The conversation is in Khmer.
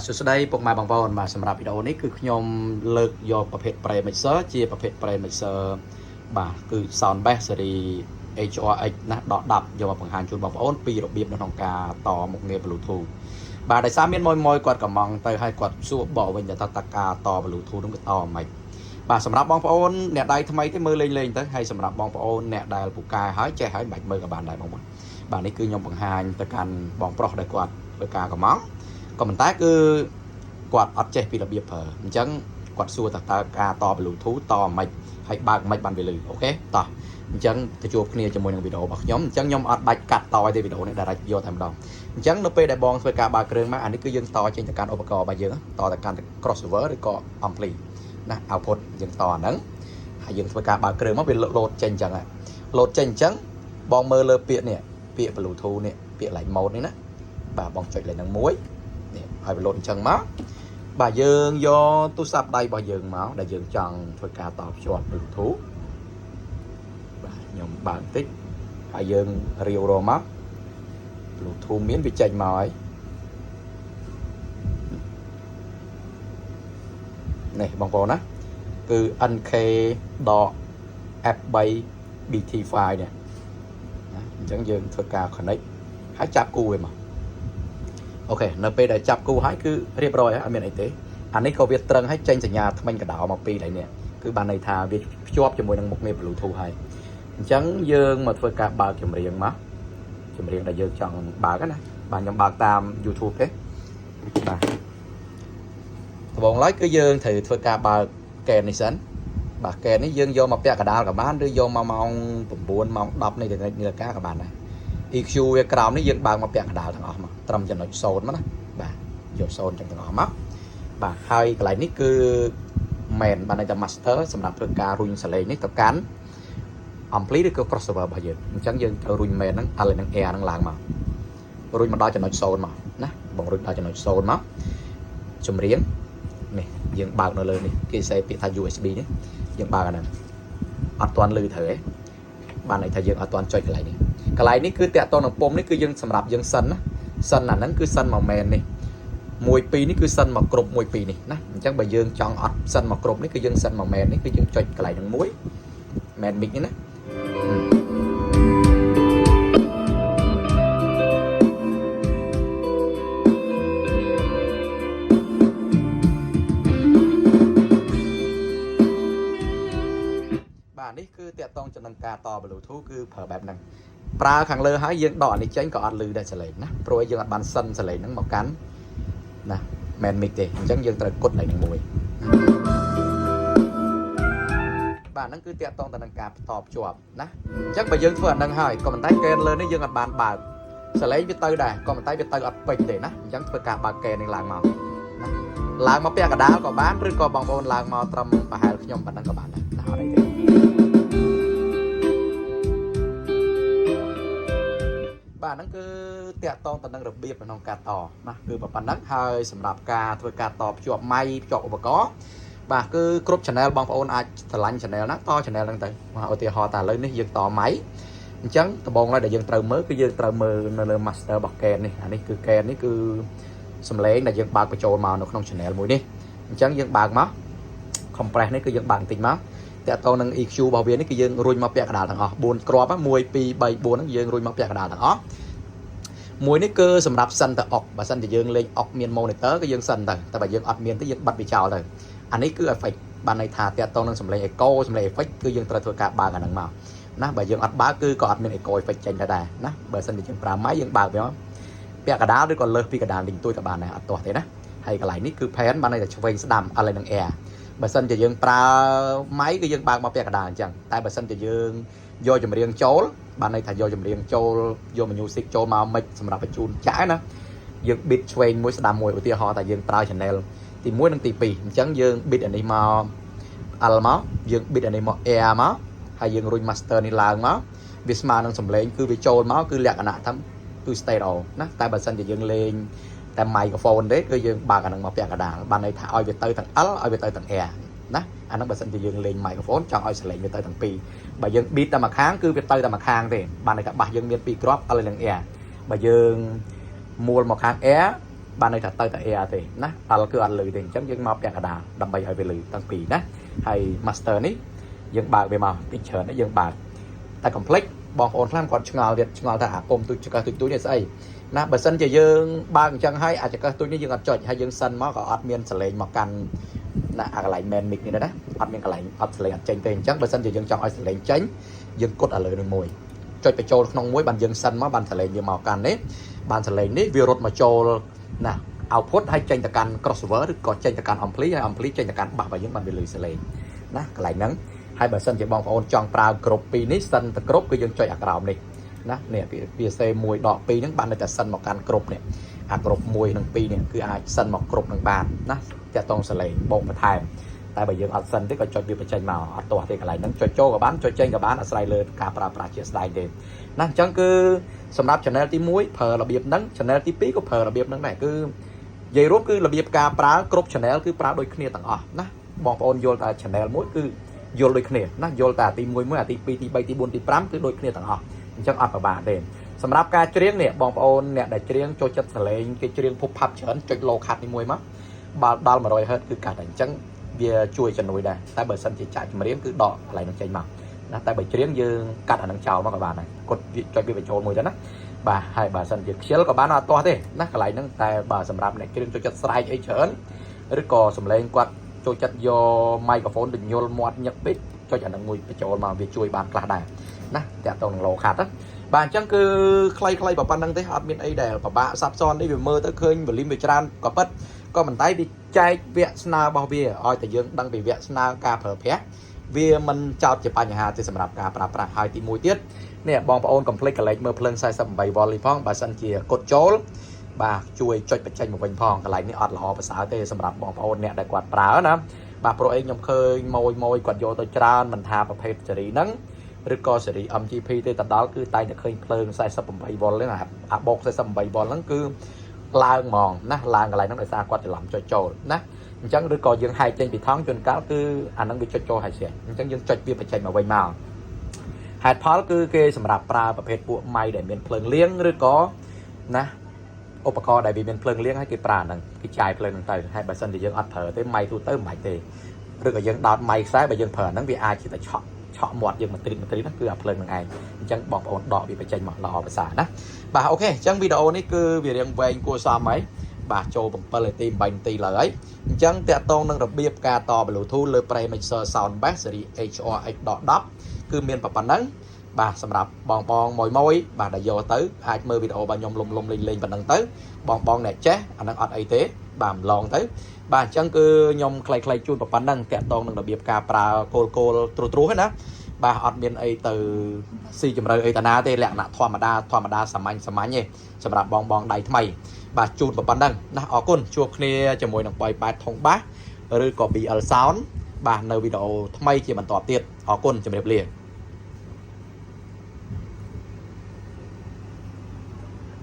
សួស្តីពុកម៉ែបងប្អូនបាទសម្រាប់វីដេអូនេះគឺខ្ញុំលើកយកប្រភេទ Pre Mixer ជាប្រភេទ Pre Mixer បាទគឺ Sound Best Series HRX ណាដក10យកមកបង្ហាញជូនបងប្អូនពីរបៀបនៅក្នុងការតមុខងារ Bluetooth បាទដោយសារមានមួយមួយគាត់កំងទៅឲ្យគាត់សួរបកវិញថាតើការត Bluetooth នោះគឺតមិនបាទសម្រាប់បងប្អូនអ្នកដៃថ្មីទេមើលលេងលេងទៅហើយសម្រាប់បងប្អូនអ្នកដែលពូកែហើយចេះហើយមិនបាច់មើលក៏បានដែរបងប្អូនបាទនេះគឺខ្ញុំបង្ហាញទៅកាន់បងប្រុសដែលគាត់ធ្វើការកំង ក៏ប៉ុន្តែគឺគាត់អត់ចេះពីរបៀបប្រើអញ្ចឹងគាត់សួរតើតើការត Bluetooth តមិនហើយបើកមិនបានវាលឺOK តោះអញ្ចឹងទៅជួបគ្នាជាមួយនឹងវីដេអូរបស់ខ្ញុំអញ្ចឹងខ្ញុំអត់បាច់កាត់តទេវីដេអូនេះ direct យកតែម្ដងអញ្ចឹងនៅពេលដែលបងធ្វើការបើកគ្រឿងមកអានេះគឺយើងតចេញទៅកាន់ឧបករណ៍របស់យើងតទៅកាន់ crossover ឬក៏ ampli ណា output យើងតអាហ្នឹងហើយយើងធ្វើការបើកគ្រឿងមកវាលោតចេញអញ្ចឹងហ่ะលោតចេញអញ្ចឹងបងមើលលើពាក្យនេះពាក្យ Bluetooth នេះពាក្យ line mode នេះណាបាទបងចុចលេខហ្នឹងមួយ នេះហើយវាលោតអញ្ចឹងមកបាទយើងយកទូរស័ព្ទដៃរបស់យើងមកដែលយើងចង់ធ្វើការតភ្ជាប់ Bluetooth បាទខ្ញុំបើកបន្តិចហើយយើងរាវរកមក Bluetooth មានវាចេញមកហើយនេះបងប្អូនណាគឺ NK F3 BT5 នេះណាអញ្ចឹងយើងធ្វើការ connect ហើយចាប់គូវាមក OK នៅពេលដែលចាប់គូហើយគឺរៀបរយហើយអត់មានអីទេអានេះក៏វាត្រឹងហើយចេញសញ្ញាថ្មិញកដោមកពីកន្លែងនេះគឺបានន័យថាវាភ្ជាប់ជាមួយនឹងមុខងារ Bluetooth ហើយអញ្ចឹងយើងមកធ្វើការបើកចម្រៀងមកចម្រៀងដែលយើងចង់បើកណាបាទខ្ញុំបើកតាម YouTube ទេបាទដំបូងឡើយគឺយើងត្រូវធ្វើការបើក gain នេះសិនបាទ gain នេះយើងយកមកពាក់កណ្ដាលក៏បានឬយកមកម៉ោង9ម៉ោង10នៃនាឡិកាក៏បានដែរ EQ វាក្រោមនេះយើងបើកមកពាក់កណ្ដាលទាំងអស់មកត្រឹមចំណុច0មកណាបាទយក0ចឹងទាំងអស់មកបាទហើយកន្លែងនេះគឺ main បានន័យថា master សម្រាប់ធ្វើការរុញសលេងនេះទៅកាន់ ampli ឬក៏ crossover របស់យើងអញ្ចឹងយើងត្រូវរុញ main ហ្នឹង L និង R ហ្នឹងឡើងមករុញមកដល់ចំណុច0មកណាបងរុញដល់ចំណុច0មកចម្រៀងនេះយើងបើកនៅលើនេះគេសេពាក្យថា USB នេះយើងបើកអាហ្នឹងអត់ទាន់លឺត្រូវទេបានន័យថាយើងអត់ទាន់ចុចកន្លែងនេះកន្លែងនេះគឺតាក់ទងនឹងពុំនេះគឺយើងសម្រាប់យើង send ណា send អាហ្នឹងគឺ send មក main នេះ1 2នេះគឺ send មកគ្រប់1 2នេះណាអញ្ចឹងបើយើងចង់អត់ send មកគ្រប់នេះគឺយើង send មក main នេះគឺយើងចុចកន្លែងហ្នឹងមួយ main mic នេះណាបាទនេះគឺតាក់ទងចំណងការត Bluetooth គឺប្រើបែបហ្នឹងប្រើខាងលើហើយយើងដកអានេះចេញក៏អត់លឺដែរសលេងណាព្រោះយើងអត់បាន send សលេងហ្នឹងមកកាន់ណា main mic ទេអញ្ចឹងយើងត្រូវគត់ឡើងនឹងមួយបាទហ្នឹងគឺតាក់ទងទៅនឹងការតភ្ជាប់ណាអញ្ចឹងបើយើងធ្វើអាហ្នឹងហើយក៏ប៉ុន្តែ gain លើនេះយើងអត់បានបើកសលេងវាទៅដែរក៏ប៉ុន្តែវាទៅអត់ពេញទេណាអញ្ចឹងធ្វើការបើក gain នេះឡើងមកណាឡើងមកពាក់កណ្ដាលក៏បានឬក៏បងប្អូនឡើងមកត្រឹមប្រហែលខ្ញុំប៉ុណ្ណឹងក៏បានដែរណាអត់អីទេបាទហ្នឹងគឺតាក់ទងទៅនឹងរបៀបក្នុងការតណាគឺប៉ុណ្ណឹងហើយសម្រាប់ការធ្វើការតភ្ជាប់ម៉ៃភ្ជាប់ឧបករណ៍បាទគឺគ្រប់ channel បងប្អូនអាចឆ្លាញ់ channel ណាត channel ហ្នឹងទៅមកឧទាហរណ៍តែឥឡូវនេះយើងតម៉ៃអញ្ចឹងដំបូងឡើយដែលយើងត្រូវមើលគឺយើងត្រូវមើលនៅលើ master របស់ gain នេះអានេះគឺ gain នេះគឺសំឡេងដែលយើងបើកបញ្ចូលមកនៅក្នុង channel មួយនេះអញ្ចឹងយើងបើកមក compress នេះគឺយើងបើកបន្តិចមកតាក់ទងនឹង EQ របស់វានេះគឺយើងរុញមកពាក់កណ្ដាលទាំងអស់4គ្រាប់1 2 3 4ហ្នឹងយើងរុញមកពាក់កណ្ដាលទាំងអស់មួយនេះគឺសម្រាប់ send ទៅ aux បើសិនជាយើងលេង aux មាន monitor គឺយើង send ទៅតែបើយើងអត់មានទេយើងបិទវាចោលទៅអានេះគឺ effect បានន័យថាតាក់ទងនឹងសំឡេង echo សំឡេង effect គឺយើងត្រូវធ្វើការបើកអាហ្នឹងមកណាបើយើងអត់បើកគឺក៏អត់មាន echo effect ចេញដែរណាបើសិនជាយើងប្រើម៉ៃយើងបើកវាមកពាក់កណ្ដាលឬក៏លើសពីកណ្ដាលនេះទួយក៏បានដែរអត់ទាស់ទេណាហើយកន្លែងនេះគឺ pan បានន័យថាឆ្វេងស្ដាំ L និង R បើសិនជាយើងប្រើម៉ៃគឺយើងបើកមកពាក់កណ្ដាលអញ្ចឹងតែបើសិនជាយើងយកចម្រៀងចូលបានន័យថាយកចម្រៀងចូលយក music ចូលមកមិនសម្រាប់បញ្ជូនចាក់ណាយើង bit ឆ្វេងមួយស្ដាំមួយឧទាហរណ៍ថាយើងប្រើ channel ទី1និងទី2អញ្ចឹងយើង bit អានេះមក L មកយើង bit អានេះមក R មកហើយយើងរុញ master នេះឡើងមកវាស្មើនឹងសំឡេងគឺវាចូលមកគឺលក្ខណៈថាគឺ stereo ណាតែបើសិនជាយើងលេងតែ microphone ទេគឺយើងបើកអានឹងមកពាក់កណ្ដាលបានន័យថាឲ្យវាទៅទាំង L ឲ្យវាទៅទាំង R ណាអាហ្នឹងបើសិនជាយើងលេង microphone ចង់ឲ្យសលេងវាទៅទាំងពីរបើយើង beat តែមួយខាងគឺវាទៅតែមួយខាងទេបានន័យថាបាសយើងមានពីរគ្រាប់ L និង R បើយើងមួលមកខាង R បានន័យថាទៅតែ air ទេណា L គឺអត់លឺទេអញ្ចឹងយើងមកពាក់កណ្ដាលដើម្បីឲ្យវាលឺទាំងពីរណាហើយ master នេះយើងបើកវាមកតិចច្រើននេះយើងបើកតែ complex បងប្អូនខ្លះគាត់ឆ្ងល់ទៀតឆ្ងល់ថាអាពុំទូចចង្កឹះទូចទូចនេះស្អីណាបើសិនជាយើងបើកអញ្ចឹងហើយអាចង្កឹះទូចនេះយើងអត់ចុចហើយយើង send មកក៏អត់មានសលេងមកកាន់ណាអាកន្លែង main mic នេះដែរណាអត់មានកន្លែងអត់សលេងអត់ចេញទេអញ្ចឹងបើសិនជាយើងចង់ឲ្យសលេងចេញយើងគត់ឲ្យលើនឹងមួយចុចបញ្ចូលក្នុងមួយបានយើង send មកបានសលេងវាមកកាន់នេះបានសលេងនេះវារត់មកចូលណា output ហើយចេញទៅកាន់ crossover ឬក៏ចេញទៅកាន់ ampli ហើយ ampli ចេញទៅកាន់ bass របស់យើងបានវាលឺសលេងណាកន្លែងហ្នឹងហើយបើសិនជាបងប្អូនចង់ប្រើគ្រប់ពីរនេះ send ទៅគ្រប់គឺយើងចុចអាក្រោមនេះណានេះវាសេ1ដក2ហ្នឹងបានតែ send មកកាន់គ្រប់នេះអាគ្រប់1និង2នេះគឺអាច send មកគ្រប់នឹងបានណាតាក់តងសលេងបូកបន្ថែមតែបើយើងអត់ send ទេក៏ចុចវាបញ្ចេញមកអត់ទាស់ទេកន្លែងហ្នឹងចុចចូលក៏បានចុចចេញក៏បានអាស្រ័យលើការប្រើប្រាស់ជាក់ស្ដែងទេណាអញ្ចឹងគឺសម្រាប់ channel ទី1ប្រើរបៀបហ្នឹង channel ទី2ក៏ប្រើរបៀបហ្នឹងដែរគឺនិយាយរួមគឺរបៀបការប្រើគ្រប់ channel គឺប្រើដូចគ្នាទាំងអស់ណាបងប្អូនយល់តែ channel មួយគឺយល់ដូចគ្នាណាយល់តែអាទី1មួយអាទី2ទី3ទី4ទី5គឺដូចគ្នាទាំងអស់អញ្ចឹងអត់ពិបាកទេសម្រាប់ការច្រៀងនេះបងប្អូនអ្នកដែលច្រៀងចូលចិត្តសលេងគេច្រៀងភពផាប់ច្រើនចុច low cut នេះមួយមកបើដល់100 Hz គឺកាត់តែអញ្ចឹងវាជួយជំនួយដែរតែបើសិនជាចាក់ចម្រៀងគឺដកកន្លែងនោះចេញមកណាតែបើច្រៀងយើងកាត់អានឹងចោលមកក៏បានដែរគាត់ចុចវាបញ្ចូលមួយទៅណាបាទហើយបើសិនជាខ្ជិលក៏បានអត់ទាស់ទេណាកន្លែងហ្នឹងតែបើសម្រាប់អ្នកច្រៀងចូលចិត្តស្រែកអីច្រើនឬក៏សំឡេងគាត់ចូលចិត្តយក microphone ទៅញល់មាត់ញឹកពេកចុចអានឹងមួយបញ្ចូលមកវាជួយបានខ្លះដែរណាតាក់ទងនឹង low cut ណាបាទអញ្ចឹងគឺខ្លីៗប៉ុណ្្នឹងទេអត់មានអីដែលពិបាកសាប់ซ้อนទេវាមើលទៅឃើញ volume វាច្រើនក៏ពិតក៏មិនតែវាចែកវគ្គស្នើរបស់វាឲ្យតែយើងដឹងពីវគ្គស្នើការប្រើប្រាស់វាមិនចោតជាបញ្ហាទេសម្រាប់ការប្រើប្រាស់ហើយទីមួយទៀតនេះបងប្អូនកុំភ្លេចកលេចមើលភ្លើង48 V នេះផងបើសិនជាកត់ចូលបាទជួយចុចបញ្ចេញមកវិញផងកន្លែងនេះអត់ល្អប្រសើរទេសម្រាប់បងប្អូនអ្នកដែលគាត់ប្រើណាបាទប្រូអេខ្ញុំឃើញម៉ួយម៉ួយគាត់យកទៅច្រើនមិនថាប្រភេទសេរីហ្នឹងឬក៏សេរី MGP ទេទៅដល់គឺតែងតែឃើញភ្លើង48 V ហ្នឹងអាបូក48 V ហ្នឹងគឺឡើងហ្មងណាឡើងកន្លែងហ្នឹងដោយសារគាត់ច្រឡំចុចចូលណាអញ្ចឹងឬក៏យើងហែកចេញពីថង់ជួនកាលគឺអាហ្នឹងវាចុចចូលហើយស្រាប់អញ្ចឹងយើងចុចវាបញ្ចេញមកវិញមកហេតុផលគឺគេសម្រាប់ប្រើប្រភេទពួកម៉ៃដែលមានភ្លើងលៀងឬក៏ណាឧបករណ៍ដែលវាមានភ្លើងលៀងហើយគេប្រើហ្នឹងគេចាយភ្លើងហ្នឹងទៅហើយបើសិនជាយើងអត់ប្រើទេម៉ៃទូទៅមិនបាច់ទេឬក៏យើងដោតម៉ៃខ្សែបើយើងប្រើហ្នឹងវាអាចជាតែឆក់ឆក់មាត់យើងមួយទ្រីតមួយទ្រីតហ្នឹងគឺអាភ្លើងហ្នឹងឯងអញ្ចឹងបងប្អូនដកវាបញ្ចេញមកល្អប្រសើរណាបាទ OK អញ្ចឹងវីដេអូនេះគឺវារៀងវែងគួរសមហើយបាទចូល7នាទី8នាទីឡើយហើយអញ្ចឹងតាក់ទងនឹងរបៀបការត Bluetooth លើ Pre Mixer Sound Best Series HRX 10គឺមានប៉ុណ្ណឹងបាទសម្រាប់បងបងមួយមួយបាទដែលយកទៅអាចមើលវីដេអូរបស់ខ្ញុំលុំលុំលេងលេងប៉ុណ្ណឹងទៅបងបងអ្នកចេះអាហ្នឹងអត់អីទេបាទម្លងទៅបាទអញ្ចឹងគឺខ្ញុំខ្លីៗជូនប៉ុណ្ណឹងតាក់ទងនឹងរបៀបការប្រើគោលគោលត្រួសត្រាសណាបាទអត់មានអីទៅស៊ីជម្រៅអីតាណាទេលក្ខណៈធម្មតាធម្មតាសាមញ្ញសាមញ្ញទេសម្រាប់បងបងដៃថ្មីបាទជូនប៉ុណ្ណឹងណាអរគុណជួបគ្នាជាមួយនឹងប៉យប៉ែតធុងបាសឬក៏ BL Sound បាទនៅវីដេអូថ្មីជាបន្តទៀតអរគុណជម្រាបលា។